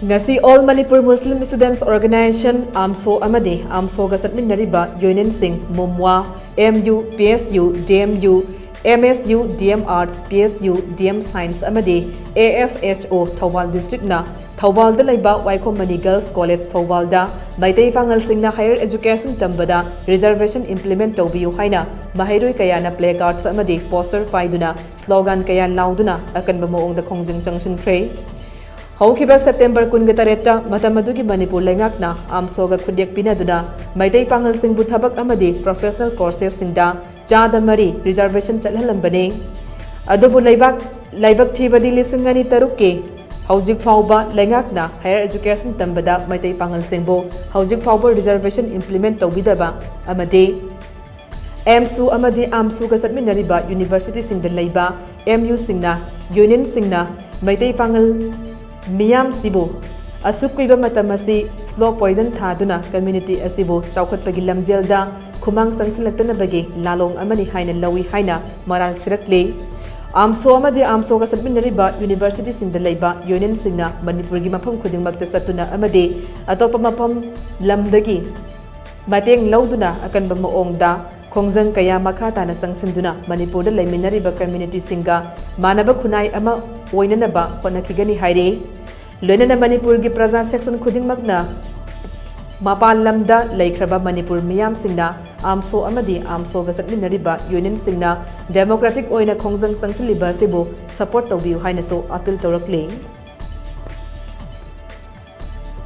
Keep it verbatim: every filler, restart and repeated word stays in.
ꯉꯁꯤ All Manipur Muslim Students Organization, AMSO ꯑꯃꯗꯤ AMSOꯒ ꯆꯠꯃꯤꯟꯅꯔꯤꯕ unionꯁꯤꯡ ꯃꯨꯝꯋꯥ, MU, PSU, DMU, MSU, DM Arts, PSU, DM Science ꯑꯃꯗꯤ AFSO Thoubal districtꯅ ꯊꯧꯕꯥꯜꯗ ꯂꯩꯕ ꯋꯥꯏꯈꯣꯝ ꯃꯅꯤ Girls College ꯊꯧꯕꯥꯜꯗ ꯃꯩꯇꯩ ꯄꯥꯉꯜꯁꯤꯡꯅ higher education ꯇꯝꯕꯗ reservation implement ꯇꯧꯕꯤꯌꯨ ꯍꯥꯏꯅ ꯃꯍꯩꯔꯣꯏ ꯀꯌꯥꯅ placards ꯑꯃꯗꯤ poster ꯄꯥꯏꯗꯨꯅ slogan ꯀꯌꯥ ꯂꯥꯎꯗꯨꯅ ꯑꯀꯟꯕ ꯃꯑꯣꯡꯗ ꯈꯣꯡꯖꯪ ꯆꯪꯁꯤꯟꯈ꯭ꯔꯦ꯫ ꯍꯧꯈꯤꯕ September ꯀꯨꯟꯒ ꯇꯔꯦꯠꯇ ꯃꯇꯝ ꯑꯗꯨꯒꯤ ꯃꯅꯤꯄꯨꯔ ꯂꯩꯉꯥꯛꯅ AMSOꯒ ꯈꯨꯠꯌꯦꯛ ꯄꯤꯅꯗꯨꯅ ꯃꯩꯇꯩ ꯄꯥꯉꯜꯁꯤꯡꯕꯨ ꯊꯕꯛ ꯑꯃꯗꯤ professional coursesꯁꯤꯡꯗ ꯆꯥꯗ ꯃꯔꯤ reservation ꯆꯠꯍꯜꯂꯝꯕꯅꯤ꯫ ꯑꯗꯨꯕꯨ ꯂꯩꯕꯥꯛ, ꯂꯥꯏꯕꯛ ꯊꯤꯕꯗꯤ ꯂꯤꯁꯤꯡ ꯑꯅꯤ ꯇꯔꯨꯛꯀꯤ ꯍꯧꯖꯤꯛ ꯐꯥꯎꯕ ꯂꯩꯉꯥꯛꯅ higher education ꯇꯝꯕꯗ ꯃꯩꯇꯩ ꯄꯥꯉꯜꯁꯤꯡꯕꯨ ꯍꯧꯖꯤꯛ ꯐꯥꯎꯕ reservation implement ꯇꯧꯕꯤꯗꯕ ꯑꯃꯗꯤ AMSO ꯑꯃꯗꯤ AMSOꯒ ꯆꯠꯃꯤꯟꯅꯔꯤꯕ universityꯁꯤꯡꯗ ꯂꯩꯕ MUꯁꯤꯡꯅ, unionꯁꯤꯡꯅ ꯃꯩꯇꯩ ꯄꯥꯉꯜ ꯃꯤꯌꯥꯝꯁꯤꯕꯨ ꯑꯁꯨꯛ ꯀꯨꯏꯕ ꯃꯇꯝ ꯑꯁꯤ slow poison ꯊꯥꯗꯨꯅ community ꯑꯁꯤꯕꯨ ꯆꯥꯎꯈꯠꯄꯒꯤ ꯂꯝꯖꯦꯜꯗ ꯈꯨꯃꯥꯡ ꯆꯪꯁꯤꯜꯂꯛꯇꯅꯕꯒꯤ ꯂꯥꯂꯣꯡ ꯑꯃꯅꯤ ꯍꯥꯏꯅ ꯂꯧꯏ ꯍꯥꯏꯅ ꯃꯔꯥꯜ ꯁꯤꯔꯛꯂꯤ꯫ AMSO ꯑꯃꯗꯤ AMSOꯒ ꯆꯠꯃꯤꯟꯅꯔꯤꯕ universityꯁꯤꯡꯗ ꯂꯩꯕ unionꯁꯤꯡꯅ ꯃꯅꯤꯄꯨꯔꯒꯤ ꯃꯐꯝ ꯈꯨꯗꯤꯡꯃꯛꯇ ꯆꯠꯇꯨꯅ ꯑꯃꯗꯤ ꯑꯇꯣꯞꯄ ꯃꯐꯝ ꯂꯝꯗꯒꯤ ꯃꯇꯦꯡ ꯂꯧꯗꯨꯅ ꯑꯀꯟꯕ ꯃꯑꯣꯡꯗ ꯈꯣꯡꯖꯪ ꯀꯌꯥ ꯃꯈꯥ ꯇꯥꯅ ꯆꯪꯁꯤꯟꯗꯨꯅ ꯃꯅꯤꯄꯨꯔꯗ ꯂꯩꯃꯤꯟꯅꯔꯤꯕ communityꯁꯤꯡꯒ ꯃꯥꯟꯅꯕ ꯈꯨꯟꯅꯥꯏ ꯑꯃ ꯑꯣꯏꯅꯅꯕ ꯍꯣꯠꯅꯈꯤꯒꯅꯤ ꯍꯥꯏꯔꯤ꯫ ꯂꯣꯏꯅꯅ ꯃꯅꯤꯄꯨꯔꯒꯤ ꯄ꯭ꯔꯖꯥ section ꯈꯨꯗꯤꯡꯃꯛꯅ ꯃꯄꯥꯟ ꯂꯝꯗ ꯂꯩꯈ꯭ꯔꯕ ꯃꯅꯤꯄꯨꯔ ꯃꯤꯌꯥꯝꯁꯤꯡꯅ AMSO ꯑꯃꯗꯤ AMSOꯒ ꯆꯠꯃꯤꯟꯅꯔꯤꯕ unionꯁꯤꯡꯅ democratic ꯑꯣꯏꯅ ꯈꯣꯡꯖꯪ ꯆꯪꯁꯤꯜꯂꯤꯕ ꯑꯁꯤꯕꯨ support ꯇꯧꯕꯤꯌꯨ ꯍꯥꯏꯅꯁꯨ appeal ꯇꯧꯔꯛꯂꯤ꯫